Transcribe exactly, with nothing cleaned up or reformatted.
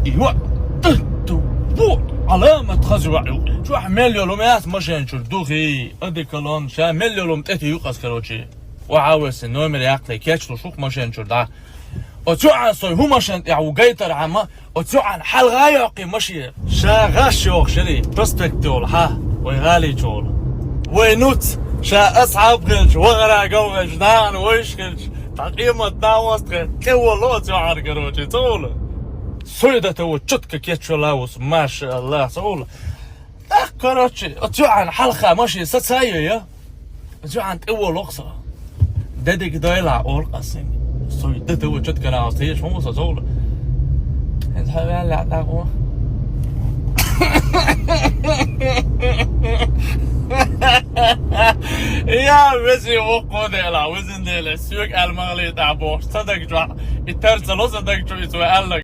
Йо, ту, во, Ӏаламат хаза йоӀ ю. Чохь мел йолу яц машен чуьра духи, одеколон, ша мел йолу тӀе ю ас, короче. Охьа а весен номер яккхий, кечлуш ву-кх машен чуьра дӀа. Оцу йоӀан сой хӀун машен тӀехь ву гайтархьама, оцу йоӀан хьалха йоккхий машен. Ша гӀаш йоху шерий, проспект йолу хьа, вай гӀаличу волу. Вай нуц, ша асхьаб хилча, вахара гов хилча, нахана вайш хилча, тхан къемат нахост хилча, тӀе волу оцу йоӀан, короче, ца волу. Сой дата ву чутка кечвала ву со, машаАллах, ца волу. ТӀаккха, короче, оцу йоӀан хьалха машен саца а йо, я? Оцу йоӀан тӀе волу-кх со. Дедик дойла олу ас. Сой дата ву чутка нахост хилча, хӀун ву со, ца волу. ХӀинца хьан ваьлла тӀаккха ву? Я, везий воккхо Дела, везан Дела, соьга аьлла ма хилийта бохуш, ца даг чохь. И тар ца ло ца даг чу, иза вай аьлла.